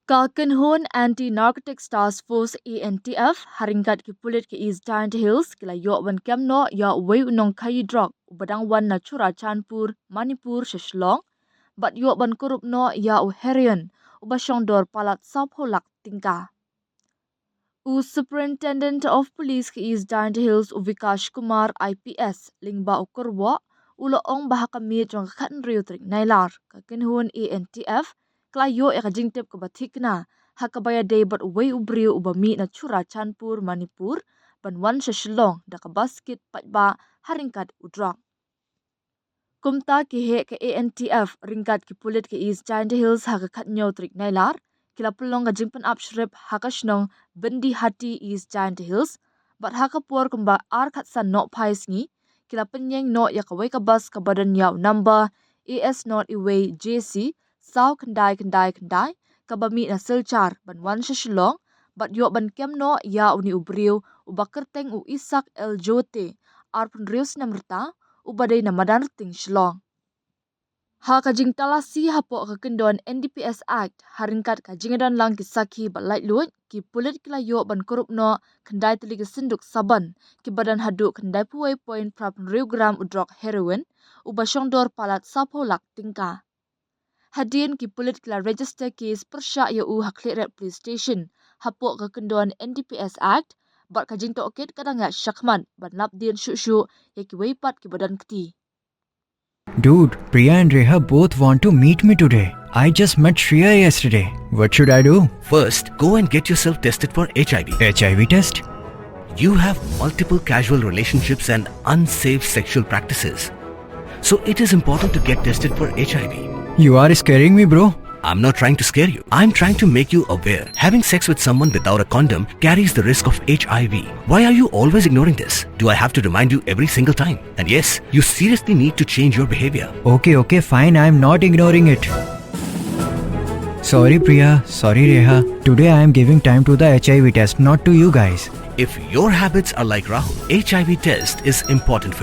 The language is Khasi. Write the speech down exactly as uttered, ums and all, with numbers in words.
Ka kynhun Anti Narcotics Task Force, A N T F, ha ryngkat ki pulit ka East Jaintia Hills ki la ïoh ban kem noh ïa uwei u nongkhaïi drok uba dang wan na Churachandpur, Manipur sha Shillong, bad ïoh ban kurup noh ïa u heroin uba shong dor palat sawphew lak tyngka. U Superintendent of Police ka East Jaintia Hills, u Vikash Kumar, I P S, lyngba u kyrwoh, u la ong ba ha ka miet jong ka khathynriew tarik Nailar, ka kynhun A N T F ka la ïoh ïa ka jingtip kaba thikna ha kaba ïadei bad uwei u briew uba mih na Churachandpur, Manipur, ban wan sha Shillong da ka basket paidbah ha ryngkat u drok. Kumta ki heh ka A N T F ryngkat ki pulit ka East Jaintia Hills ha ka khathynñiew tarik Nailar ki la pynlong ka jingpynap shrip ha ka shnong Byndihati, East Jaintia Hills, bad ha ka por kumba ar khatsan nohphai sngi ki la pynïeng noh ïa kawei ka bas kaba don ïa u number A S nought A Y J C saw khyndai khyndai khyndai, kaba mih na Silchar ban wan sha Shillong, bad ïoh ban kem noh ïa une u briew uba kyrteng u Isak L Jote, arphew hynriew snem rta, uba dei na Madanrting, Shillong. Ha ka jingtalasi hapoh ka kyndon N D P S Act, ha ryngkat ka jingdon lang ki sakhi ba laitluid, ki pulit ki la ïoh ban kurup noh khyndai tylli ki synduk saban kiba don haduh khyndaiphew wei point phra hynriew gram u drok heroin uba shong dor palat sawphew lak tyngka. Hadien ki pulit ki la register case pyrshah ïa u ha Khliehriat Police Station hapoh ka kyndon N D P S Act, bad ka jingtohkit ka dang ïaid shakhmat ban lap dien shuh shuh ïa kiwei pat kiba don kti. Dude, Priya and Reha both want to meet me today. I just met Shreya yesterday. What should I do? First, go and get yourself tested for H I V. H I V test? You have multiple casual relationships and unsafe sexual practices. So it is important to get tested for H I V. You are scaring me, bro. I'm not trying to scare you. I'm trying to make you aware. Having sex with someone without a condom carries the risk of H I V. Why are you always ignoring this? Do I have to remind you every single time? And yes, you seriously need to change your behavior. Okay, okay, fine. I'm not ignoring it. Sorry, Priya. Sorry, Reha. Today I am giving time to the H I V test, not to you guys. If your habits are like Rahul, H I V test is important for